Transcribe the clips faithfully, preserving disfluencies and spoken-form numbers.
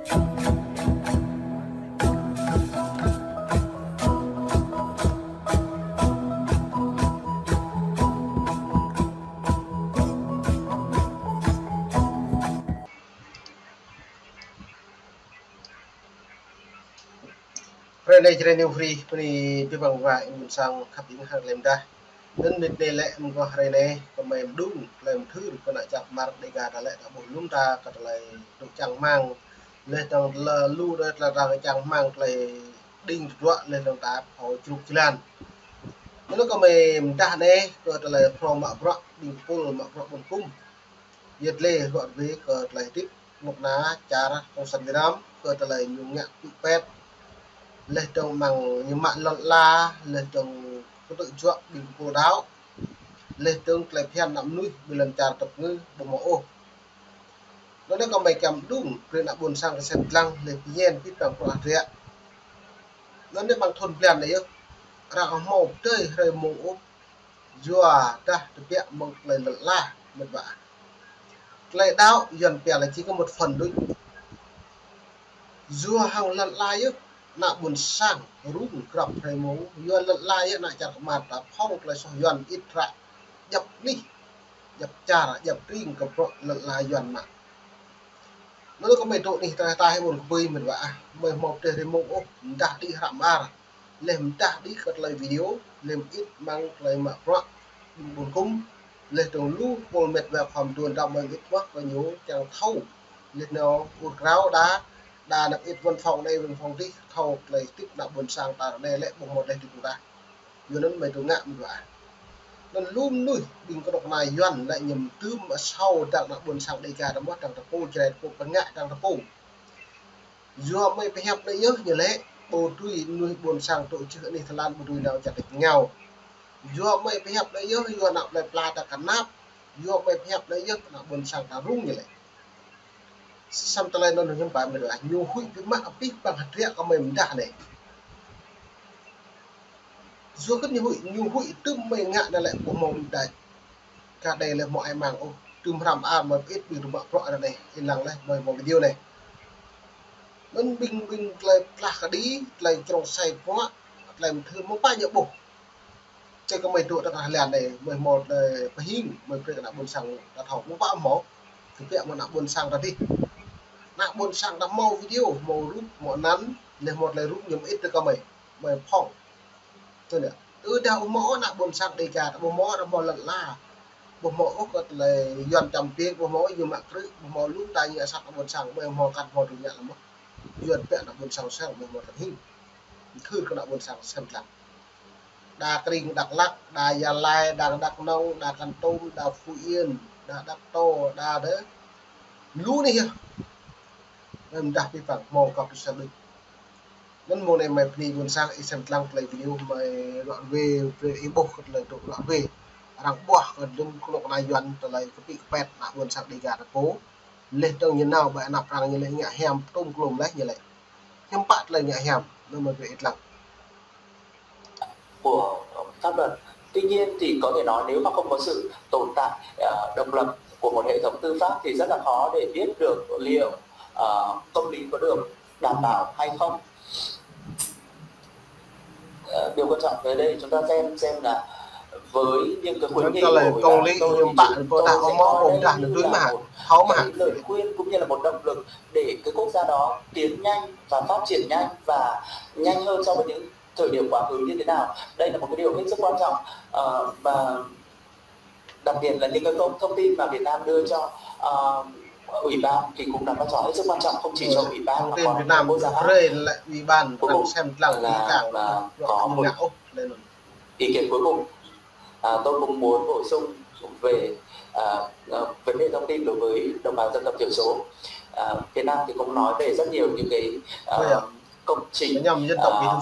Hrơi anai Jrai New Free, bơni abih bang wa ƀôn sang khăp ing hăng lĕ mơdah. Anŭn mĭt anai lĕ mơguah hrơi anai, kơmơi mơđung, tơlơi mơthưr, kơ ană čar Mơmar Dêga ta lĕ ta ƀuh lŏm ta, kơ tơlơi tŭ čang hmang, laih dơ̆ng tơlơi lu đơi tơlơi ta čang hmang, tơlơi đing tơdruă, laih dơ̆ng ta phao čruk jơlan. Anŭn kơmơi mơdah anai, kơ tơlơi phrâo mă bruă, ƀing pul mă bruă ƀôn kŭm. Yơh tơlơi ruă rơwe kơ tơlơi hơdip, kơnuk kơna čar Cộng sản Việt Nam, kơ tơlơi ñu ngă pĭ pet. Laih dơ̆ng mơ̆ng ñu mă lŏn ala, laih dơ̆ng kơtư̆ juă ƀing pô đaŏ. Laih dơ̆ng tơlơi phiăn ană mơnuih, ƀơi lŏn čar tơpơngư, ƀu hmâo ôh. Anŭn anai kơmơi kiăng mơđung, brơi ană ƀôn sang kơ sem lăng, laih pơñen abih bang bruă hơdră. Anŭn anai mơ̆ng thun blan anai yơh, arăng ƀu hmâo pơdơi hrơi mông ôh, yua dah tơbiă mơ̆ng tơlơi lŏn ala, mĕt wa. Tơlơi đaŏ, Yuan pia lĕ chỉ có một phần thôi. Yua hăng lŏn ala yơh, ană ƀôn sang rŭng grăp hrơi mông, yua lŏn ala yơh ană čar Mơmar ta phŏng tơlơi soh Yuan ĭt ră, djăp anih, djăp čar, djăp tring kơ bruă lŏn ala Yuan mă. Anŭn kơmơi dŏ anih tơlơi ta hơbôn kơpơi mĕt wa ah, kơmơi hmâo pơdơi hrơi mông ôh, mơdah đĭ hră mơar. Laih mơdah đĭ kơ tơlơi video, laih mơĭt mơ̆ng tơlơi mă bruă, ƀôn kŭm, laih dơ̆ng lu pô mĕt wa khŏm đuaĭ đăm mơ̆ng ĭt mơ̆ kơ ñu kiăng thâo. Laih anŭn ur krao đa, đa anăp ĭt văn phòng anai văn phòng adih, thâo tơlơi hơdip ană ƀôn sang ta anai lĕ ƀu hmâo tơlơi hơdip ta. Yua anŭn kơmơi dŏ ngă mơ̆n wa. Anŭn lu mơnuih ƀing kơnuk kơna Yuan lĕ ñu mơtưm asâo dăng ană ƀôn sang Dêga ta mơ̆ dăng ta pô, Jrai ta pô, pơngă dăng ta pô. Yua kơmơi pơhiăp anai yơh ñu lĕ, ƀu dưi mơnuih ƀôn sang tŭ čih anih tơlan ƀu dưi nao čar tơčô ngao. Yua kơmơi pơhiăp anai yơh, yua ană plơi pla ta kơnap, yua kơmơi pơhiăp anai yơh, ană ƀôn sang ta rŭng ñu lĕ. Samơ̆ tơlơi anŭn hiư̆m pă mĕt wa, ñu huĭ biă mă abih bang hơdră kơmơi mơdah anai. Yua kơ ñu huĭ, ñu huĭ tơm kơmơi ngă anai lĕ ƀu hmâo mơ̆n đač. Kơ đei lĕ hmâo ai mang ôh, tơm hrăm a mơi pĭt ƀing tơmă bruă anai, ih lăng lĕ mơi hmâo video anai. Anŭn ƀing, ƀing tơlơi plah kơđi, tơlơi črông sai bruă, tơlơi mơthưr mơ̆ng pă ñu ƀuh. Čê kơmơi dŏ tơngah lan anai, mơi hmâo tơlơi pơhing, mơi brơi kơ ană ƀôn sang ta thâo, mơ̆ng pă hmâo, tơbiă mơ̆ng ană ƀôn sang ta adih. Ană ƀôn sang ta hmâo video, hmâo rup, hmâo anăn, laih hmâo tơlơi rup ñu mơĭt tơ kơmơi, mơi phŏng. Tơdah ƀu hmâo ană ƀôn sang Dêga, ƀu hmâo, ƀu hmâo lŏn ala, ƀu hmâo ôh kơ tơlơi Yuan čăm ping, ƀu hmâo ñu mă krư̆, ƀu hmâo lu ta ñu asăp ană ƀôn sang, ƀu hmâo kăn hmâo tui ngă lăm mơ̆. Yuan pĕ ană ƀôn sang sang, ƀu hmâo tơlơi hing. Khư kơ ană ƀôn sang sem lăng. Đa tring Dak Lak, đa Gia Lai, đa Dak Nông, đa Kon Tum, đa Phú Yên, đa Dak Tô, đa đơ. Lu anai yơh. Mơi mơdah abih bang hmâo kơ pơsel đuč. Anŭn mông anai mơi bơni ƀôn sang ih sem lăng tơlơi video mơi ruă rơwe, brơi ih ƀuh kơ tơlơi dŏ ruă rơwe. Arăng ƀuah kơ dŭm kơnuk kơna Yuan tơlơi kơpĭ kơpet ană ƀôn sang Dêga ta pô. Laih dơ̆ng ñu nao ƀơi anăp arăng ñu lĕ ngă hiam, tŭm klum laih ñu lĕ. Hiư̆m pă tơlơi ngă hiam, anŭn mơi brơi ih lăng. Của pháp luật. Tuy nhiên thì có thể nói nếu mà không có sự tồn tại, ờ, độc lập của một hệ thống tư pháp thì rất là khó để biết được liệu, ờ, công lý có được đảm bảo hay không. Ờ, điều quan trọng tới đây chúng ta xem xem là với những cái khuyến nghị của Ủy ban, tôi thì chúng tôi sẽ coi đây là một cái lời khuyên cũng như là một động lực để cái quốc gia đó tiến nhanh và phát triển nhanh và nhanh hơn so với những thời điểm quá khứ như thế nào. Đây là một cái điều hết sức quan trọng. Ờ, và đặc biệt là những cái thông, thông tin mà Việt Nam đưa cho, ờ, Ủy ban thì cũng đóng vai trò hết sức quan trọng, không chỉ cho Ủy ban mà còn các quốc gia khác. Cuối cùng là, là có một ý kiến cuối cùng, à, tôi cũng muốn bổ sung về, à, à, vấn đề thông tin đối với đồng bào dân tộc thiểu số. À, Việt Nam thì cũng nói về rất nhiều những cái, à, công trình, à,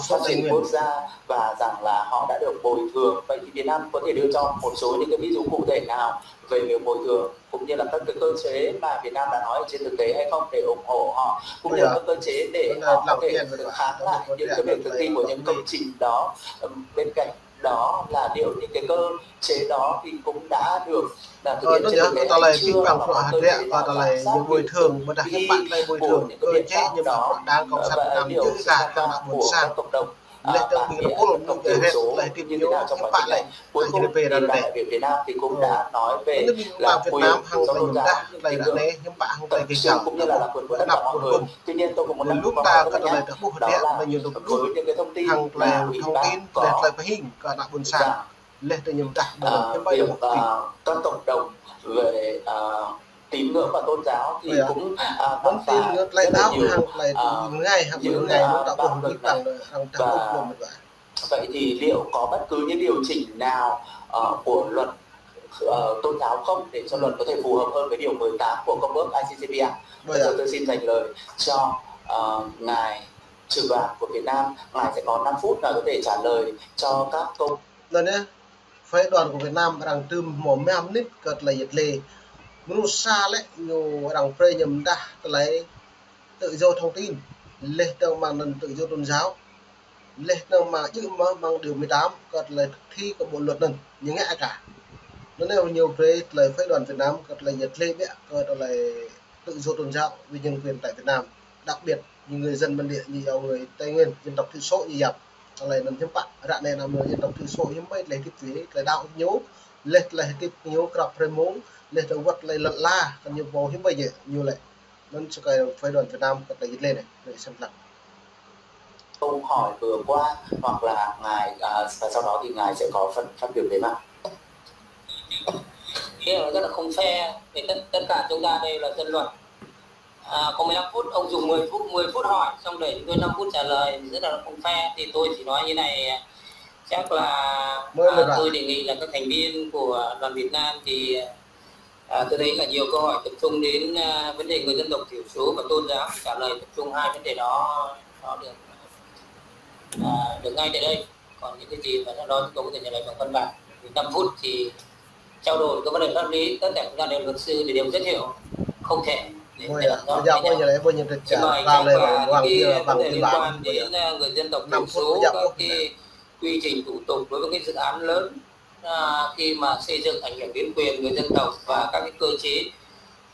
phát triển quốc gia và rằng là họ đã được bồi thường. Vậy thì Việt Nam có thể đưa cho một số những cái ví dụ cụ thể nào về việc bồi thường, cũng như là các cái cơ chế mà Việt Nam đã nói trên thực tế hay không để ủng hộ họ, cũng như là các cơ chế để họ có thể kháng lại những cái việc thực thi của những công trình đó. Ừm, bên cạnh đó là liệu những cái cơ chế đó thì cũng đã được là thực Ờ, hiện nó trên thực tế hay chưa, và có cơ chế nào giám sát kỹ của những cái biện pháp đó, và liệu sự tham gia của các cộng đồng, à, bản địa, dân tộc thiểu số như thế nào trong quá trình này. Cuối cùng thì Đại biểu Việt Nam thì cũng đã nói về là quyền tự do tôn giáo, tín ngưỡng, tập trung cũng như là, là quyền tự do của mọi người. Tuy nhiên, tôi cũng muốn đặt câu hỏi rất là ngắn, đó là với những cái thông tin mà Ủy ban có rằng, à, việc, à, các cộng đồng về, à, tín ngưỡng và tôn giáo thì cũng, à, phản xạ rất là nhiều, à, những, à, bạo lực này. Và vậy thì liệu có bất cứ những điều chỉnh nào, ờ, của luật, ờ, tôn giáo không để cho luật có thể phù hợp hơn với điều mười tám của Công ước I C C P R? Bây giờ tôi xin dành lời cho, ờ, ngài trưởng đoàn của Việt Nam, ngài sẽ có năm phút, ngài có thể trả lời cho các câu. Anŭn yơh, phái đoàn của Việt Nam arăng trŭm hmâo mơ̆ng mơnit kơ tơlơi yet lê. Mơnuih sa lĕ ñu arăng brơi ñu mơdah tơlơi tự do thông tin, laih dơ̆ng mơ̆ng anŭn tự do tôn giáo, laih dơ̆ng mơ̆ng djơ̆ mơ̆ng, mơ̆ng điều mười tám kơ tơlơi thực thi kơ bộ luật anŭn, ñu ngă aka. Anŭn yơh ñu brơi tơlơi phái đoàn Việt Nam kơ tơlơi yet lê biă kơ tơlơi tự do tôn giáo và nhân quyền tại Việt Nam, đặc biệt những người dân bản địa, như là người Tây Nguyên, dân tộc thiểu số ñu yap. Tơlơi anŭn hiư̆m pă, ră anai anăm dân tộc thiểu số hiư̆m pă tơlơi hơdip tui, tơlơi đaŏ ñu, laih tơlơi hơdip ñu krăp hrơi mông, laih tơlơi wơ̆t tơlơi lŏn ala, kơ ñu pô hiư̆m pă ñu, ñu lĕ. Anŭn sơkai phái đoàn Việt Nam kơ tơlơi yet lê anai, tơlơi sem lăng. Câu hỏi vừa qua, hoặc là ngài, à, và sau đó thì ngài sẽ có phần phát biểu bế mạc. Thế là rất là không fair. Thì tất, tất cả chúng ta đây là dân luật. À, có mười lăm phút, ông dùng mười phút, mười phút hỏi, xong để chúng tôi năm phút trả lời, thì rất là không fair. Thì tôi chỉ nói như này, chắc là, à, tôi đề nghị là các thành viên của đoàn Việt Nam thì, à, tôi thấy là nhiều câu hỏi tập trung đến, à, vấn đề người dân tộc thiểu số và tôn giáo, trả lời tập trung hai vấn đề đó, đó được, à, được ngay tại đây. Còn những cái gì mà sau đó chúng tôi có thể trả lời bằng văn bản. Thì năm phút thì trao đổi các vấn đề pháp lý, tất cả chúng ta đều luật sư thì đều rất hiểu, không thể để làm rõ. Xin mời các, à, những cái vấn đề liên quan đến, à, người dân tộc thiểu số, các cái quy trình thủ tục đối với cái dự án lớn, à, khi mà xây dựng ảnh hưởng đến quyền người dân tộc và các cái cơ chế,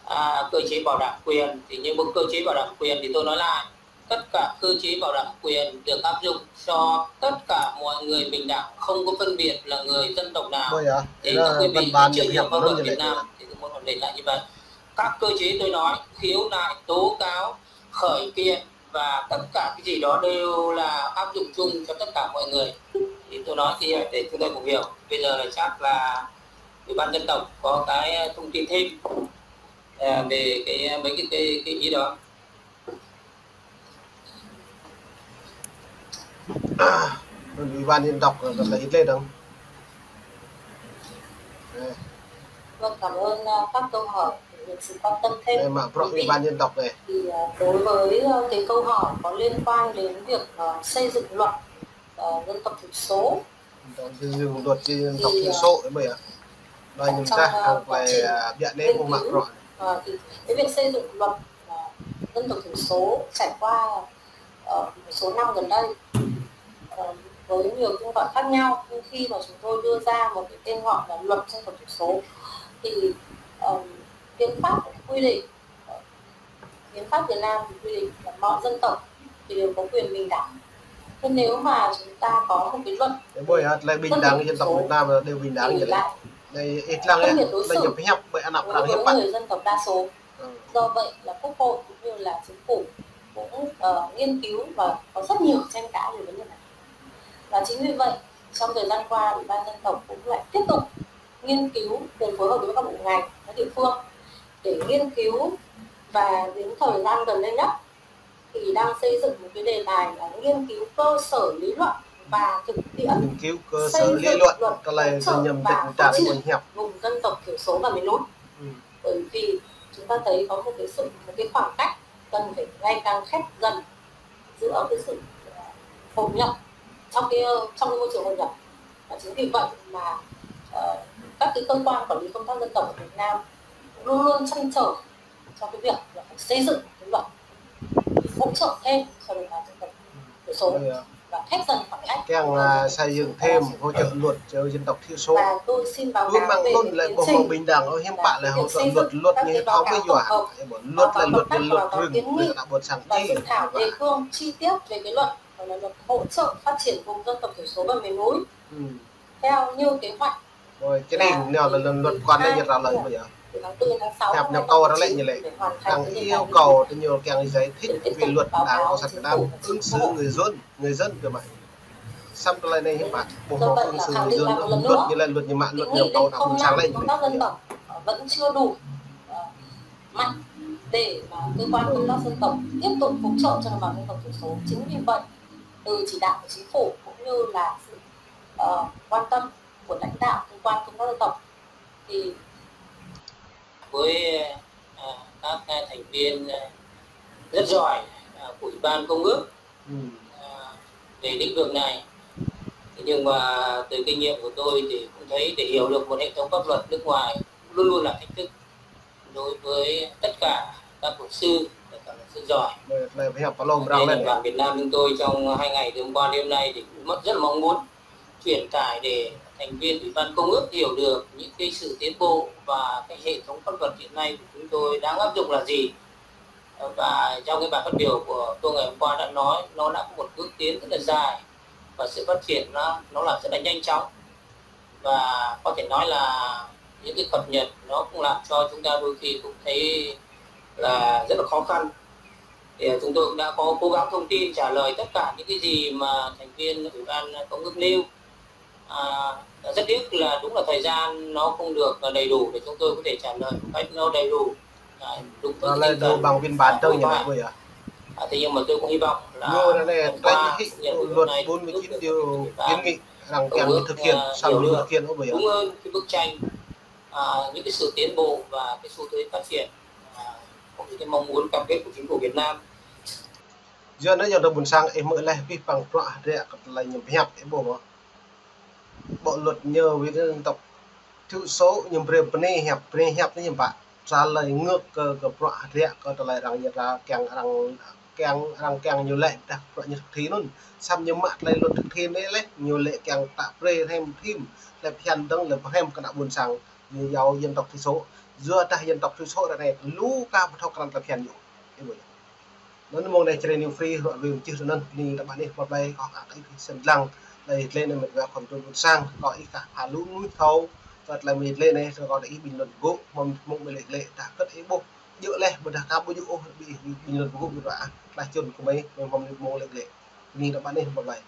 à, cơ chế bảo đảm quyền. Thì những cái cơ chế bảo đảm quyền thì tôi nói lại, tất cả cơ chế bảo đảm quyền được áp dụng cho tất cả mọi người bình đẳng, không có phân biệt là người dân tộc nào. Thì các quý vị đã chưa hiểu pháp luật Việt Nam, thì tôi muốn khẳng định lại như vậy. Các cơ chế tôi nói, khiếu nại, tố cáo, khởi kiện và tất cả cái gì đó đều là áp dụng chung cho tất cả mọi người. Thì tôi nói như vậy để chúng tôi cùng hiểu. Bây giờ là chắc là Ủy ban Dân tộc có cái thông tin thêm, à, về cái, mấy cái, cái, cái ý đó. Ủy ban Dân tộc là, là ít lên không? Vâng, cảm ơn, à, các câu hỏi, sự quan tâm thêm của quý vị. Thì, à, đối với, à, cái câu hỏi có liên quan đến việc, à, xây dựng luật, à, dân tộc thiểu số, Luật dân tộc thiểu số, trong, à, quá trình nghiên cứu, à, thì cái việc xây dựng luật, à, dân tộc thiểu số trải qua, ờ, một số năm gần đây, ờ, với nhiều tên gọi khác nhau, nhưng khi mà chúng tôi đưa ra một cái tên gọi là luật dân tộc thiểu số thì, ờ, hiến pháp quy định, ờ, hiến pháp Việt Nam thì quy định là mọi dân tộc thì đều có quyền bình đẳng. Thế nếu mà chúng ta có một cái luật bình đẳng, dân tộc Việt Nam là đều bình đẳng thì lại phân biệt đối xử đối với người dân tộc đa số. Do vậy là Quốc hội cũng như là Chính phủ cũng, ờ, nghiên cứu và có rất nhiều tranh cãi về vấn đề này. Và chính vì vậy, trong thời gian qua, Ủy ban Dân tộc cũng lại tiếp tục nghiên cứu, cùng phối hợp với các bộ ngành, các địa phương để nghiên cứu. Và đến thời gian gần đây nhất thì đang xây dựng một cái đề tài là nghiên cứu cơ sở lý luận và thực tiễn xây dựng luật hỗ trợ và phát triển vùng dân tộc thiểu số và miền núi. Bởi vì chúng ta thấy có một cái sự, một cái khoảng cách cần phải ngày càng khép dần giữa cái sự, ờ, hội nhập trong cái, trong cái môi trường hội nhập. Và chính vì vậy mà, ờ, các cái cơ quan quản lý công tác dân tộc ở Việt Nam luôn luôn trăn trở trong cái việc là phải xây dựng cái luật hỗ trợ thêm cho đồng bào dân tộc thiểu số. và thét dần khoảng cách. Kiăng, à, xây dựng thêm hỗ trợ luật cho dân tộc thiểu số. Và tôi xin báo cáo về cái tiến trình, là cái việc xây dựng các cái báo cáo tổng hợp, các cái báo cáo tổng hợp, à, báo cáo kiến nghị và dự thảo đề cương chi tiết về cái luật, gọi là luật hỗ trợ phát triển vùng dân tộc thiểu số và miền núi theo như kế hoạch. Rồi, cái này nó là luật, luật quan đấy, luật là lợi bây giờ. Theo nhập cầu ra lệnh như lệ. Đang yêu cầu cho nhiều kiăng giải thích về luật Đảng Cộng sản Việt Nam ứng xử người dân, người dân cơ mà. Xăm cái này hiệp bản, bộ hộ ứng xử người dân, luật như lệ, luật như mạng, luật nhập cầu đã không sang lệnh như lệ. Vẫn chưa đủ, ờ, mạnh để mà cơ quan công tác dân tộc tiếp tục hỗ trợ cho đồng bào dân tộc thiểu số. Chính vì vậy, từ chỉ đạo của chính phủ cũng như là sự, ờ, quan tâm của lãnh đạo cơ quan công tác dân tộc thì với, à, các, à, thành viên, à, rất giỏi, à, của Ủy ban Công ước, à, về lĩnh vực này. Thế nhưng mà từ kinh nghiệm của tôi thì cũng thấy để hiểu được một hệ thống pháp luật nước ngoài luôn luôn là thách thức đối với tất cả các luật sư và các luật sư giỏi. Nên đoàn Việt Nam chúng tôi trong hai ngày từ hôm qua đến hôm nay thì cũng rất mong muốn truyền tải để thành viên Ủy ban Công ước hiểu được những cái sự tiến bộ và cái hệ thống pháp luật hiện nay của chúng tôi đang áp dụng là gì. Và trong cái bài phát biểu của tôi ngày hôm qua đã nói, nó đã có một bước tiến rất là dài và sự phát triển nó, nó là rất là nhanh chóng. Và có thể nói là những cái cập nhật nó cũng làm cho chúng ta đôi khi cũng thấy là rất là khó khăn. Thì, à, chúng tôi cũng đã có cố gắng thông tin trả lời tất cả những cái gì mà thành viên Ủy ban Công ước nêu. À, rất tiếc là đúng là thời gian nó không được, à, đầy đủ để chúng tôi có thể trả lời một cách nó đầy đủ, à, đúng với tinh thần, à, vui vẻ. À, thế nhưng mà tôi cũng hy vọng là thông qua những luật này, chúng tôi có thể Ủy ban Công ước, à, hiểu được đúng hơn cái bức tranh, à, những cái sự tiến bộ và cái xu thế phát triển, à, cũng như cái mong muốn cam kết của chính phủ Việt Nam. Yua anŭn yơh, ƀôn sang ih hmư̆ laih abih bang bruă hơdră kơ tơlơi ñu pơhiăp ih ƀuh mơ̆. Bộ luật ñu wĭt dân tộc thiểu số ñu brơi bơni hiăp, bơni hiăp anai hiư̆m pă. Trả lời ngược kơ, kơ bruă hơdră kơ tơlơi arăng ñu ra kiăng arăng, kiăng arăng kiăng ñu lĕ dah bruă ñu thực thi anŭn. Samơ̆ ñu mă tơlơi luật thực thi anai lĕ, ñu lĕ kiăng tă brơi rem thim, lĕ phiăn dơ̆ng lĕ rem kơ ană ƀôn sang ñu yua dân tộc thiểu số. Yua dah dân tộc thiểu số ră anai lu ka pơthâo krăn tơlơi phiăn ñu. Ih ƀuh yơh. Anŭn mơ̆ng anai Jrai New Free, ruă rui mơčih anŭn, bơni tơpă anih, bye bye, kâo kơ ih sĭt lăng, tơlơi dleh anai mĕt wa khŏm tŭ ƀôn sang, kâo ih kah pha lu mơnuih thâo, tơlơi mơ̆ng dleh anai, kâo kơ ih ƀing lŏn gŭ, mơ̆ng mơ̆ng mơ̆ng lĕ lĕ, dah kơt ih ƀuh, djơ̆ laih, ƀôdah ka ƀu djơ̆ ôh, ƀing lŏn gŭ, ƀing wa, tơlơi čun kơ mơi, mơ̆ng mơ̆ng lĕ lĕ. Bơni tơpă anih, bye bye.